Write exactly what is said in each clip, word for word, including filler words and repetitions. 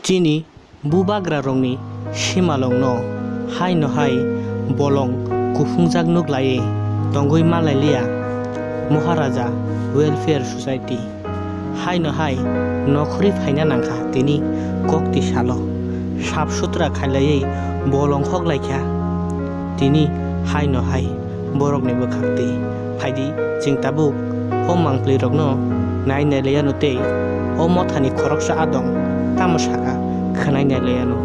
Chini bubagrarokni simalongno haino hai bolong kuphungjak nuk laiwi tongwi malailiya Maharaja Welfare Society. Haino hai nokhorwi phaina nangkha tini kokti salo. Sap sutra khailaiwi bolong hoklaikha tini haino hai borokni bwkhaktwi. Phaidi chwng tabuk o mangpli rokno nai nai laiano tei o mothani khoroksa adong tamo saka khwnai nai laiano.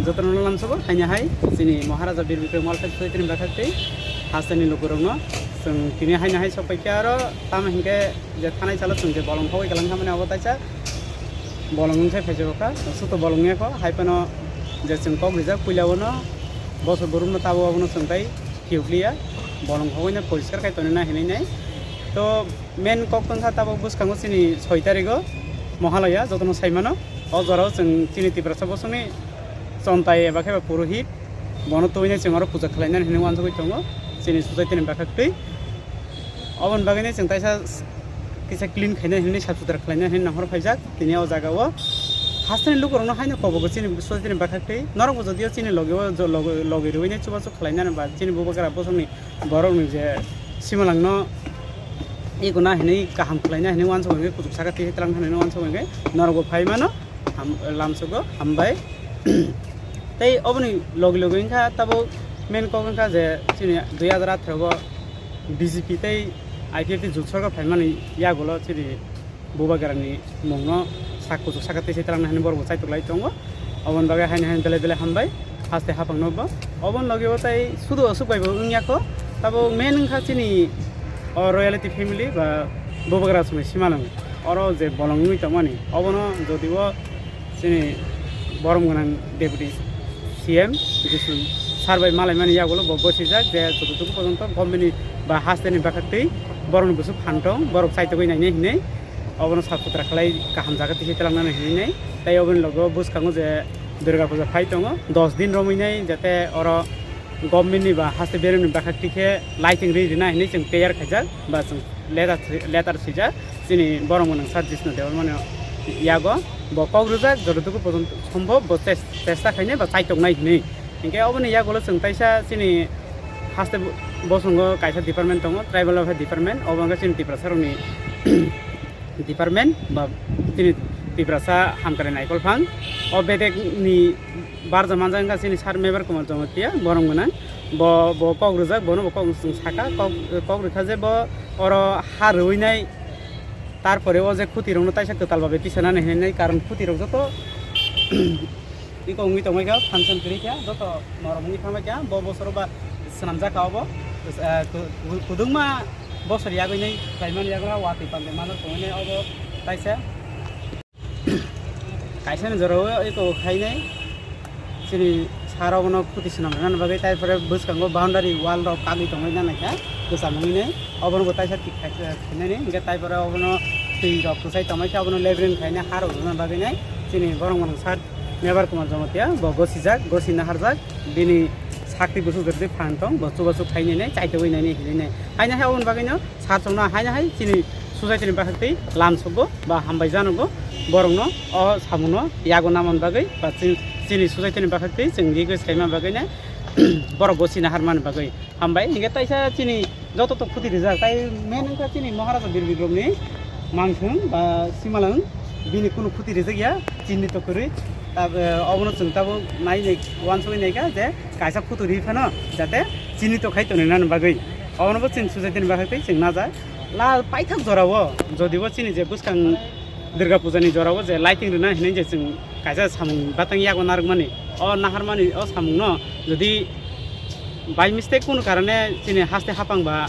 Jotono lamsogo haino hai chini Maharaja Bir Bikram Welfare Society ni bwkhaktwi hasteni lukurokno chwng tini haino hai sokpaikha aro tamo hinkhe je thanai salo chwng je bolong hogwi kwlangkha mani abo taisa bolong wngkhe phaisokha suto bolong wngya kho hai phano je chwng kok rijak puila bono bosor burumno tabuk abono chwng tai phiyokliya bolong hogwino poriskar khai tonina hinwi nai. To main kok wngkha tabuk bwskango chini soi tarigo Mahalaya jotono saimano o jorao chwng chini Tiprasa bosongni chontai eba khe ba purohit bono tubui nai chwng oro puja khlainani hinwi uansugwi tongo chini society ni bwkhaktwi. Oboni bagwi nai chwng taisa kisa clean khaina hinwi sap sutra khlaina hinwi nahor phaijak tini o jaga o. Hasteni lukurokno haino kobogo chini society ni bwkhaktwi. Norokbo jodio chini logi o jo-, logi, logi rwui nai chubachu khlainani ba chini bubagra bosongni borokni je simalangno ikuna hinwi kaham khlaina hinwi uansukha hinwi kuchuk saka twi tlang hinwi uansukha hinwi norokbo phai mano. Ham-, lamsogo hambai. Tei oboni logi logi wngkha tabuk main kok wngkha je chini dui hazar atharo o B J P tei I P F T jut sorkar phaimani yagulo chini bubagrani mungno sak kuchuk saka twi se twlangna hinwi borokbo chaitok lai tongo. Oboni bagwi haino haino belai belai hambai haste haphangno bo. Oboni logi o tei sudu aswk bai bo wngya kho. Tabuk main wngkha chini o royalty family ba bubagra songni simalwng. Oro je bolong wngwi tongmani, obono jodi o chini borom gwnang Deputy C M Jisu sir bai malaimani yagulo bo gosijak je jototoku pojonto government ni ba hasteni bwkhaktwi borokni bwswk phan tong, borok chaitogwi nainai hinwi obono sap sutra khlai kaham jaga tisi twlangnani hinwi nai. Tei oboni logo bwskango je Durga Puja phai tongo, dos din romwi nai, jate oro government ni ba haste beremni bwkhak tikhe lighting ri rina hinwi chwng prayer khaijak ba chwng letter, letter swijak chini borok mwnang sir Jisnu Debbarmani yago. Bo kok rwjak jototoku pojonto sombhob bo ches-, chesta khainai ba chaitoknai hinwi. Hinkhe oboni yagulo chwng taisa chini haste bo-, bosongo kaisa department tongo, Tribal Welfare Department, obo wngkha chini Tiprasa rokni department ba chini Tiprasa Hamkrai Naikol Phang. O bedek ni barja manjak wngkha chini sir Mebar Kumar Jamatia, borom gwnang. Bo, bo kok rwjak, bono bo kok chwng saka, kok, kok rwkha je bo oro ha rwinai, tarpore o je khuti rokno taisa kwtal babe tisanani hinwi nai, karon khuti rok joto iko wngwi tongmai kha, function kwrwi kha, joto norok wngwi thangbai kha, bo bosoro ba swnamjak kha obo, eh, ku-, ku-, kudungma bosor yagwi nai khlaimani yagra watwi pandai mano tongwi nai obo taisa. Kaisani jorao iko khainai chini sir obono khuti swnam rwnani bagwi, tai pore bwskango boundary wall rok kagwi tongwi nanaikha kwcham wngwi nai, obono bo taisa thik khai-, khainani, hinkhe tai pore obono twi rok kwchai tongmai kha, obono leveling khainai, ha rok rwna bagwi nai chini borok mwnang sir Mebar Kumar Jamatia bo gosijak, gosi naharjak, bini sakti bwswk jotoni phan tong, bo chubachu khainai nai, chaitogwi nai nai hinwi nai. Haino hai oboni bagwino sir chwngno haino hai chini society ni bwkhaktwi lamsokgo ba hambai janogo, borokno o samungno yago namani bagwi ba chini, chini society ni bwkhaktwi chwng request khaima bagwino borok gosi naharmani bagwi. Hambai, hinkhe taisa chini joto to khuti rijak, tai main wngkha chini Maharaja Bir Bikramni mangthwng ba simalwng, bini kunu khuti rijak ya, chini to kwrwi. Tab-, eh, obono chwng tabuk nai nai uansugwi naikha je kaisa khuti ri phano jate chini to khai tonwi nani bagwi. Obono bo chini society ni bagwi tei chwng najak. La paithak jorao, jodi bo chini je bwskang Durga Puja ni jorao je lighting rwna hinwi je chwng kaisa samung batang yago narwkmani, o naharmani o samungno jodi by mistake kunu karone chini haste haphang ba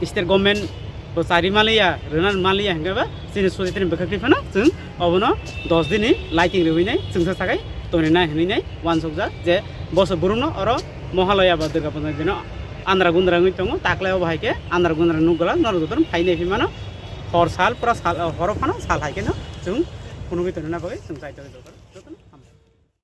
state government bo chari maliya, rwna maliya hinkhe ba chini society ni bwkhak twi phano chwng obono dos dini lighting rwui nai chwngsa sakai tonwi nai hinwi nai uansukjak je bosor burumno oro Mahalaya ba Durga Puja ni dino andra gundra wngwi tongo, taklai obo hai khe andra gundra nukgwlak norok jotono phai nai phi mano. Hor sal pura sal, horo phano sal hai kheno chwng phunugwi tonina bagwi chwng chai tongwi jotono.